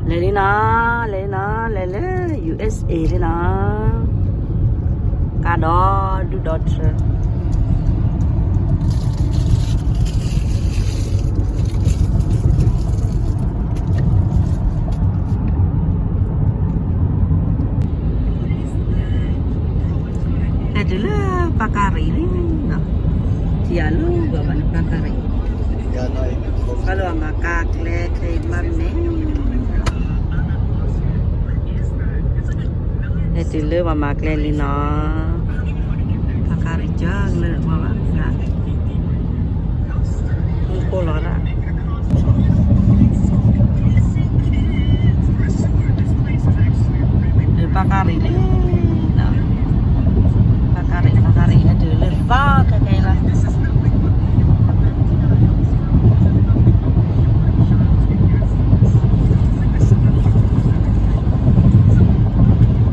လဲၤလံနီၤ, လဲၤလံနီၤ, လဲၤလၢ ယူႇအၢၣ်စ်အ့ လံနီၤ, ကါဒီဒူၣ်ဒီထၢ ဟဲတုၤလၢပၣ်ကၣ်ရံၣ်လံနီၤ, ထံၣ်အလီၤဘၣ်ဘၣ်န့ၣ် ပၣ်ကၣ်ရံၣ်, ကလီၤမၤကါကျဲခဲအံၤမးမ့ၢ်, ဟဲတုၤလၢပှၤမၤကျဲလံနီၤ, ပၣ်ကၣ်ရံၣ်ကၢလၢပှၤဘၣ်, မူခိၣ်လီၤဒၣ် ဒီးပၣ်ကၣ်ရံၣ်လံနီၤ, ပၣ်ကၣ်ရံၣ် ပၣ်ကၣ်ရံၣ် ဟဲတုၤလၢသီခဲကဲလီၤ, ဒိၣ်ဒိၣ်လၢခါ လၢအံၤပၣ်ကၣ်ဖးဒိၣ်ကံလီၤ, ပၣ်ကၣ်ရံၣ်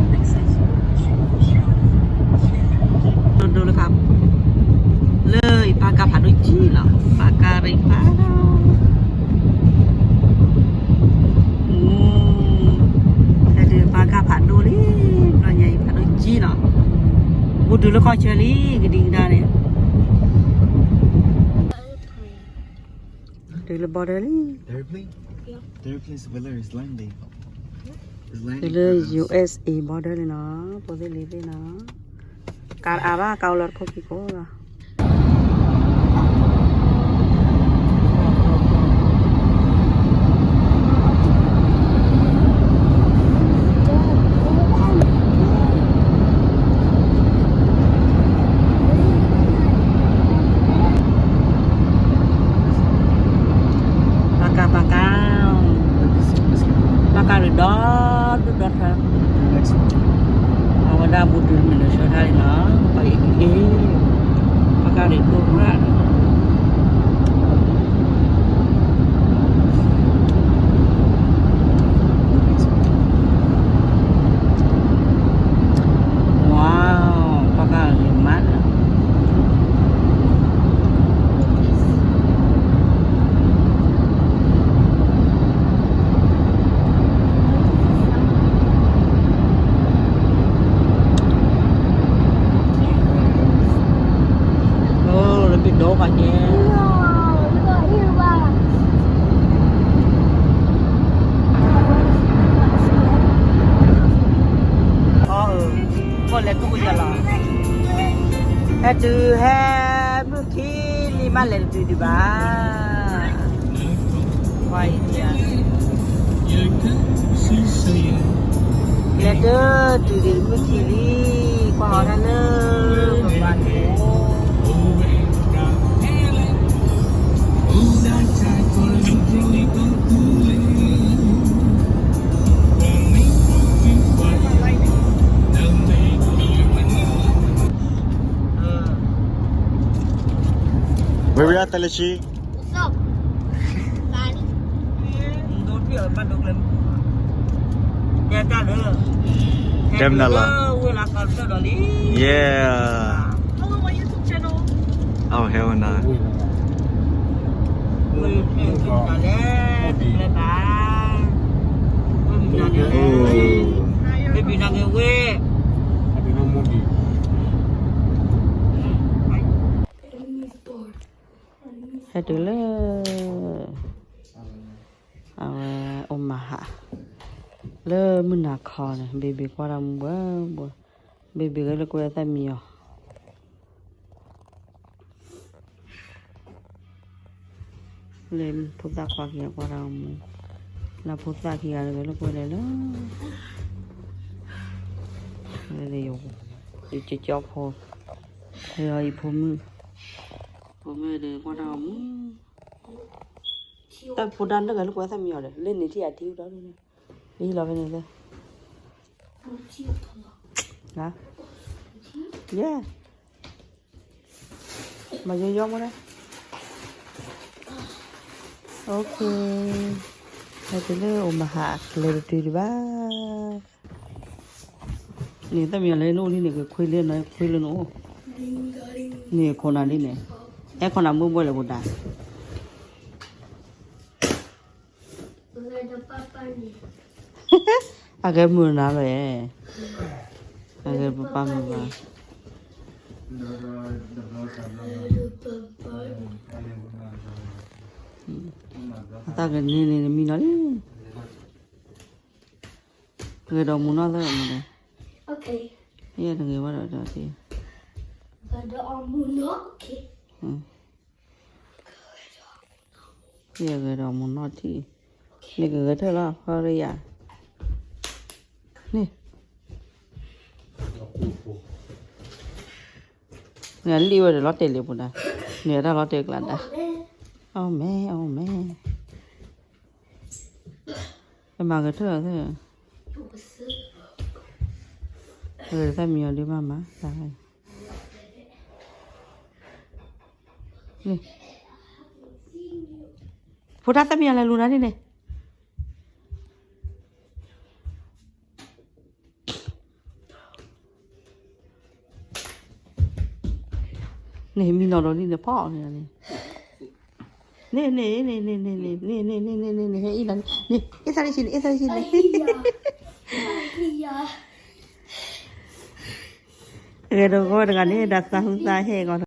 ဖးဒိၣ်, ဟဲတုၤပၣ်ကၣ်ဖးဒိၣ်လံ, ဘျီညါအံၤဖးဒိၣ်ကံလီၤ, အိၣ်တုၤလၢခီၣ်ဆၢလံ ကဒံကဒါန့ၣ်, တုၤလၢ border လံ, တုၤလၢ ယူႇအၢၣ်စ်အ့ border လံနီၤ, ဖိသ့ၣ်လံၤသ့ၣ်နီၤ, ကါအါဘၣ် ကါအိၣ်လၢတခိၣ်ခံခိၣ်လီၤ. ပၣ်ကၣ် ပၣ်ကၣ်, ပၣ်ကၣ်ရံၣ်ဒီဒူၣ်ဒီထၢ, အဝဲဒၣ်ဘူးတုၤမုၢ်နုာ်ဆၢထၢၣ်လံနီၤ, ပှၤအံၤအံၤ, ပၣ်ကၣ်ရံၣ်ဒိၣ်ရၣ် ဝါ, ပၣ်ကၣ်ဂ့ၤမးနီၤ. Oh, the big dog again. No, you got earwax. အၢ, ကီၢ်လဲၤကူၣ်ကယီၤလီၤ. ဟဲတုၤဟဲမုၢ်ခံလံမး လဲၤတတုၤဒံးဘၣ်. ဝါအံၤ, လဲၤတတုၤဒံးမုၢ်ခံလံ, ကွၢ်အီၤတၢ်လၢပဘၣ်န့ၣ် ဝဲဝဲအတၢ်လၢဆံ တဲမနုၤလီၤ. Yeah. Oh, hell no. Baby, not gonna wait. ဟဲတုၤလၢ အဝဲအိၣ်မၤဟး လၢမုၢ်နၤခီန့ၣ် ဘ့ဘ့ကွၢ်တၢ်မူဘှဲဘှဲ, ဘ့ဘ့ဂဲၤလိာ်ကွဲသၣ်မံအီၤ, လၢဖိသၣ်ခွါခံဂၤကွၢ်တၢ်မူ, လၢဖိသၣ်ခံဂၤဂဲၤလိာ်ကွဲလဲၤလၢ ယကၠီဖိ, ယဖိမုၣ်, ဖိမုၣ်ဒီးကွၢ်တၢ်မူ, တၢ်ဖိဒါလၢဂဲၤလိာ်ကွဲသၣ်မံအီၤဒီး လၢန့ၣ်ထံၣ်အထံၣ်ဒီး လၢဟံၣ်လီၤဖဲန့ၣ်လၢ, ဟါ, yeah, မၤယီယီမ့ၢ်လဲၣ်, okay, ဟဲတုၤလၢအိၣ်မၤဟး လဲၤတတုၤဒံးဘၣ်. န့ၣ်သၣ်မံအီၤလၢနအိၣ်လံန့ၣ် ကခွ့လၢနခွ့လၢနအိၣ်, န့ၣ်ခိၣ်နၤလံန့ၣ်, အဲခိၣ်နၤမုၢ်ဘှဲလဲၣ်ဘိဒၣ်. အဂဲၤမုာ်နၤလီၤ, အဂဲၤပပၢ်မုာ်ဘၣ်, အသးကန့ၢ်န့ၣ် နမံနီၤလံ, ဂဲၤဒီးမူနီၢ်သၢမူဒီး, ယတဂ့ၤဝဲဒီးဒီးတ့ၢ်, ယဂဲၤဒီးမူနီၢ်ထံၣ်, န့ၣ်ကဂဲၤထၢၣ်လီၤ ဟီရယၤ, န့ၣ် လံၣ်ဝဲဒီးလီၤတဲာ်လံပူၤဒၣ်, န့ၣ်တၢ်လီၤတဲာ်ကျါဒၣ်, အီၣ်မဲ အီၣ်မဲ, ပမၤကထၢၣ်သၢ, ဂဲၤတၢ်မံအီၤဒ်မးမး, န့ၣ်, ဖိဒၣ်သၢမံအီၤလဲၤလူၤနၤန့ၣ်န့ၣ် န့ၣ်မံနီၤဒီးလံန့ၣ်ဖီၣ်န့ၣ်, န့ၣ်န့ၣ်, န့ၣ်, ဟဲအံၤလီၤန့ၣ်, အ့ၣ်သးလၢဆံန့ၣ်, အ့ၣ်သးလၢဆံန့ၣ်, ဂဲၤဒီးဂီၢ်တဂၤန့ၣ် ဒၣ်သးဟုသးဟဲဂီၤ